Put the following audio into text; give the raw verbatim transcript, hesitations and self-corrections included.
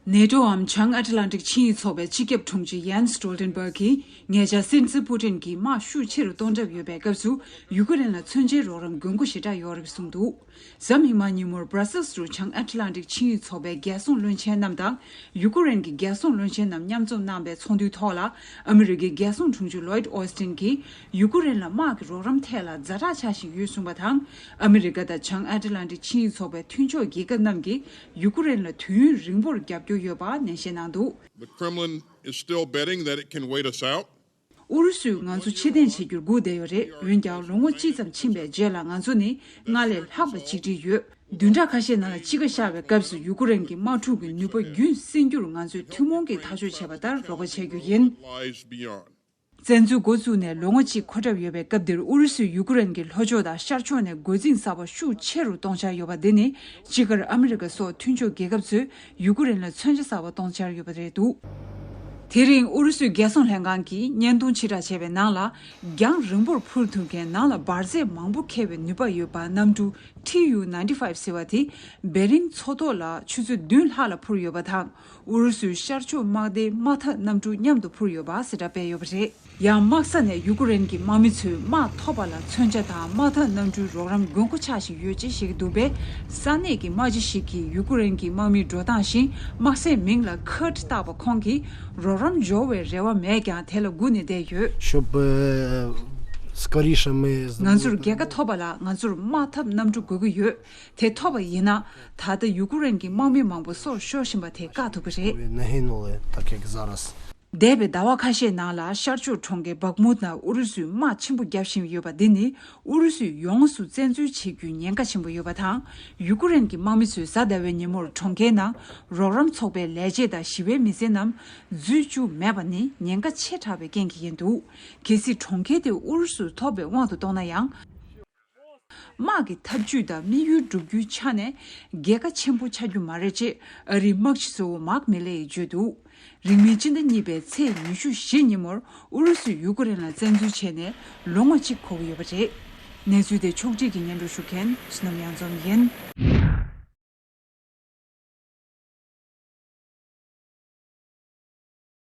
ནེ་ཏོའམ་བྱང་ཨེཊ་ལན་ཏིག་ཆིངས་ཡིག་ཚོགས་པའི་སྤྱི་ཁྱབ་དྲུང་ཆེ་ཡན་སི་སྟོལ་ཏན་བྷག་གིས་ཉེ་ཆར་སྲིད་འཛིན་པུ་ཏིན་གྱིས་དམག་ཤུགས་ཆེ་རུ་གཏོང་གྲབས་ཡོད་པའི་སྐབས་སུ་ཡུ་ཀེ་རེན་ལ་མཚོན་ཆའི་རོགས་རམ་དགོས་མཁོ་ཞེ་དྲག་ཡོད་རེད་གསུངས་འདུག་གཟའ་མིག་དམར་ཉིན་མོར་སྦྲ་སེལ་སི་རུ་བྱང་ཨེཊ་ལན་ཏིག་ཆིངས་ཡིག་ཚོགས་པའི་རྒྱལ་སྲུང་བློན་ཆེན་རྣམས་དང་ཡུ་ཀེ་རེན་གྱི་རྒྱལ་སྲུང་བློན་ཆེན་རྣམས་མཉམ་འཛོམས་གནང་བའི་ཚོགས་འདུའི་ཐོག་ལ་ཨ་མི་རི་ཀའི་རྒྱལ་སྲུང་དྲུང་ཆེ་ལོའིད་ཨོ་སི་ཏིན་གྱིས་ཡུ་ཀེ་རེན་ལ་དམག་གི་རོགས་རམ་ཐད་ལ་ཛ་དྲག་ཆགས་བཞིན་ཡོད་གསུངས་པ་དང་། ཨ་མི་རི་ཀ་དང་བྱང་ཨེཊ་ལན་ཏིག་ཆིངས་ཡིག་ཚོགས་པའི་མཐུན་ཕྱོགས་རྒྱལ་ཁབ་རྣམས་ཀྱིས་ཡུ་ཀེ་རེན་ལ་དུས་ཡུན་རིང་པོར་རྒྱབ་སྐྱོར་ཡོད་པ་ནན་བཤད་གནང་འདུག The Kremlin is still betting that it can wait us out. ཨུ་རུ་སུས་ང་ཚོ་ཕྱིར་འཐེན་བྱེད་རྒྱུར་སྒུག་བསྡད་ཡོད་རེད། འོན་ཀྱང་ལོ་ངོ་གཅིག་ཙམ་ཕྱིན་པའི་རྗེས་ལ་ང་ཚོ་ནི་སྔར་ལས་ལྷག་པ་ཆིག་སྒྲིལ་ཡོད། བདུན་ཕྲག་ཁ་ཤས་ནང་ལ་དཔྱིད་ཀ་ཤར་བའི་སྐབས་སུ་ཡུ་ཀེ་རེན་གྱི་དམག་འཁྲུག་གི་ནུས་པ་རྒྱུན་བསྲིང་རྒྱུར་ང་ཚོས་ཐུན་མོང་གིས་ཐག་གཅོད་བྱས་པ་ལྟར་རོགས་པ་བྱེད་རྒྱུ་ཡིན། Lies beyond. བཙན་འཛུལ་འགོ་བཙུགས་ནས་ལོ་ངོ་གཅིག་འཁོར་གྲབས་ཡོད་པའི་སྐབས་འདིར་ཨུ་རུ་སུས་ཡུ་ཀེ་རེན་གྱི་ལྷོ་ཕྱོགས་དང་ཤར་ཕྱོགས་ནས་རྒོལ་འཛིང་གསར་པ་ཤུགས་ཆེ་རུ་གཏོང་འཆར་ཡོད་པ་འདི་ནི་དཔྱིད་ཀར་ཨ་མི་རི་ཀ་སོགས་མཐུན་ཕྱོགས་རྒྱལ་ཁབ་ཚོས་ཡུ་ཀེ་རེན་ལ་མཚོན་ཆ་གསར་པ་གཏོང་འཆར་ཡོད་པ་རེད་འདུག་དེ་རིང་ཨུ་རུ་སུའི་རྒྱལ་སྲུང་ལྷན་ཁང་གིས་བརྙན་ཐུང་ཕྱིར་བསྒྲགས་བྱས་པའི་ནང་ལ། རྒྱང་རིང་པོར་འཕུར་ཐུབ་མཁན་ནང་ལ་འབར་རྫས་མང་པོ་འཁྱེར་བའི་ནུས་པ་ཡོད་པ་གནམ་གྲུ་ཊི་ཡུ་ནའིན་ཊི་ཕའིབ་ཟེར་བ་དེ་བེ་རིང་མཚོ་ཐོག་ལ་ཆུ་ཚོད་བདུན་ལྷག་ལ་འཕུར་ཡོད་པ་དང་། ཨུ་རུ་སུའི་ཤར་ཕྱོགས་དམག་སྡེའི་དམག་འཐབ་གནམ་གྲུ་མཉམ་དུ་འཕུར་ཡོད་པ་གསལ་བསྒྲགས་སྤེལ་ཡོད་པ་རེད། ཡང་དམག་ས་ནས་ཡུ་ཀེ་རེན་གྱི་དམག་མི་ཚོས་དམག་ཐོབ་པ་ལ་མཚོན་ཆ་དང་དམག་འཐབ་གནམ་གྲུའི་རོགས་རམ་དགོས་མཁོ་ཆགས་བཞིན་ཡོད་ཅེས་བཤད་ཀྱི་འདུག་པས། ས་གནས་ཀྱི་དམག་སྤྱི་ཞིག་གིས་ཡུ་ཀེ་རེན་གྱི་དམག་མིའི་འགྲོ་སྟངས་བཞིན་དམག་སའི་མིང་ལ་ཁར་ཊི་བཏགས་པ་ཁོང་གིས་རོགས་རམ་འབྱོར་བའི་རེ་བ་མེད་ཀྱང་དེ་ལ་སྒུག་ནས་བསྡད་ཡོད། Щоб е, скоріше ми ང་ཚོར་རྒྱལ་ཁ་ཐོབ་པ་ལ་ང་ཚོར་དམག་འཐབ་གནམ་གྲུ་དགོས་ཀྱི་ཡོད། དེ་ཐོབ་པ་ཡིན་ན། ད་ལྟ་ཡུ་ཀེ་རེན་གྱི་དམག་མི་མང་པོ་སྲོག་ཤོར་བཞིན་པ་དེ་བཀག་ཐུབ་ཀྱི་རེད། Не гинули, так як зараз. འདས་པའི་ཟླ་བ་ཁ་ཤས་ནང་ལ་ཤར་ཕྱོགས་གྲོང་ཁྱེར་བྷག་མུད་ནང་ཨུ་རུ་སུས་དམག་ཆེན་པོ་བརྒྱབ་བཞིན་ཡོད་པ་འདི་ནི་ཨུ་རུ་སུས་ཡོངས་སུ་བཙན་འཛུལ་བྱེད་རྒྱུའི་ཉེན་ཁ་ཆེན་པོ་ཡོད་པ་དང་། ཡུ་ཀེ་རེན་གྱི་དམག་མི་ཚོས་གཟའ་ཟླ་བའི་ཉིན་མོར་གྲོང་ཁྱེར་ནང་རོགས་རམ་ཚོགས་པའི་ལས་བྱེད་དང་ཞི་བའི་མི་སེར་རྣམས་འཛུལ་བཅུག་མེད་པ་ནི་ཉེན་ཁ་ཆེ་དྲགས་པའི་རྐྱེན་གྱིས་ཡིན་འདུག་གལ་སྲིད་གྲོང་ཁྱེར་དེ་ཨུ་རུ་སུར་ཐོབ་པའི་དབང་དུ་གཏོང་ན་ཡང་། དམག་གི་འཐབ་ཇུས་དང་དམིགས་ཡུལ་བསྒྲུབ་རྒྱུའི་ཆ་ནས་རྒྱལ་ཁ་ཆེན་པོ་ཆགས་རྒྱུ་མ་རེད་ཅེས་ཨ་རིའི་དམག་སྤྱི་གཙོ་བོ་མཱག་མི་ལེ་ཡིས་བརྗོད་འདུག་རིང་མིན་སྤྱི་ཟླ་གཉིས་པའི་ཚེས་ཉི་ཤུ་བཞི་ཉིན་མོར་ཨུ་རུ་སུས་ཡུ་ཀེ་རེན་ལ་བཙན་འཛུལ་བྱས་ནས་ལོ་ངོ་གཅིག་འཁོར་གྱི་ཡོད་པ་རེད། གནས་ཚུལ་དེ་ཕྱོགས་སྒྲིག་གིས་སྙན་སྒྲོན་ཞུ་མཁན་བསོད་ནམས་གཡང་འཛོམས་ཡིན།